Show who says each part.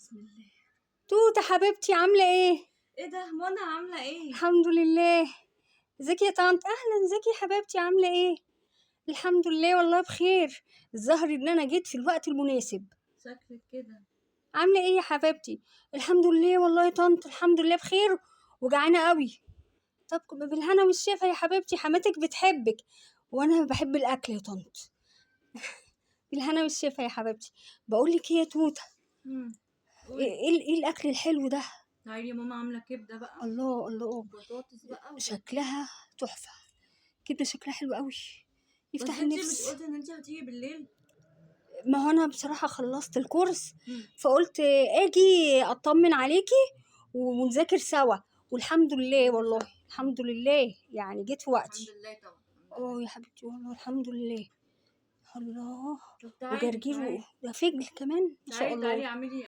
Speaker 1: بسم الله.
Speaker 2: توتة حبيبتي عاملة ايه؟
Speaker 1: ايه ده منى عاملة ايه؟
Speaker 2: الحمد لله. ازيك يا طنط؟ اهلا، ازيك يا حبيبتي عاملة ايه؟ الحمد لله والله بخير. الظاهر ان انا جيت في الوقت المناسب.
Speaker 1: شكلك كده.
Speaker 2: عاملة ايه يا حبيبتي؟ الحمد لله والله يا طنط، الحمد لله بخير وجعانة قوي. طب بالهنا والشفا يا حبيبتي، حماتك بتحبك وانا بحب الاكل يا طنط. بالهنا والشفا يا حبيبتي. بقول لك ايه يا توتة،
Speaker 1: قولي.
Speaker 2: ايه الاكل الحلو ده؟
Speaker 1: تعالي يا ماما، عاملة كبدة بقى
Speaker 2: الله الله،
Speaker 1: وبطاطس بقى
Speaker 2: شكلها تحفة، كبدة شكلها حلو قوي،
Speaker 1: بس
Speaker 2: يفتح
Speaker 1: انتي مش
Speaker 2: النفس.
Speaker 1: قلتي ان انتي هتيجي بالليل؟
Speaker 2: ما هو انا بصراحة خلصت الكورس، فقلت اجي اطمن عليكي ونذاكر سوا، والحمد لله والله الحمد لله، يعني جيت في وقتي.
Speaker 1: الحمد لله طبعا، الحمد لله.
Speaker 2: اه يا حبيبتي والله الحمد لله. الله،
Speaker 1: طب تعالي
Speaker 2: وجرجير
Speaker 1: تعالي
Speaker 2: وده فجل كمان ما شاء
Speaker 1: تعالي تعالي
Speaker 2: الله.
Speaker 1: اعملي.